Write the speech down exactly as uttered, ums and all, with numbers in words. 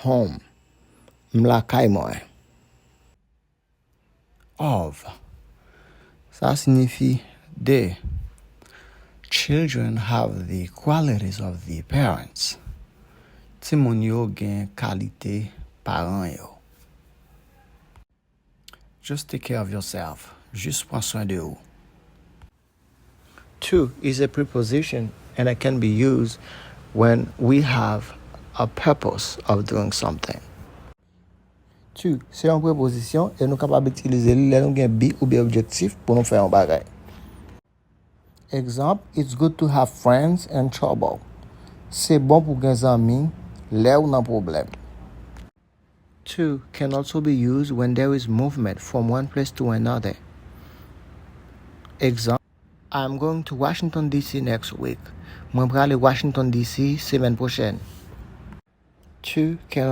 Home. M lakay mwen. Of. Sa siyifi de. Children have the qualities of the parents. Timoun yo gen kalite paran yo. Just take care of yourself. Jis pran swen de ou. To is a preposition and it can be used when we have a purpose of doing something. To se yon prepozisyon e nou kapab itilize li lè nou gen bi oubyen objektif pou nou fè yon bagay. Egzanp, it's good to have friends in trouble. Se bon pou gen zanmi lè w nan pwoblèm. To can also be used when there is movement from one place to another. Egzanp, I'm going to Washington D C next week. Mwen prale Washington D C semèn pwochèn. To can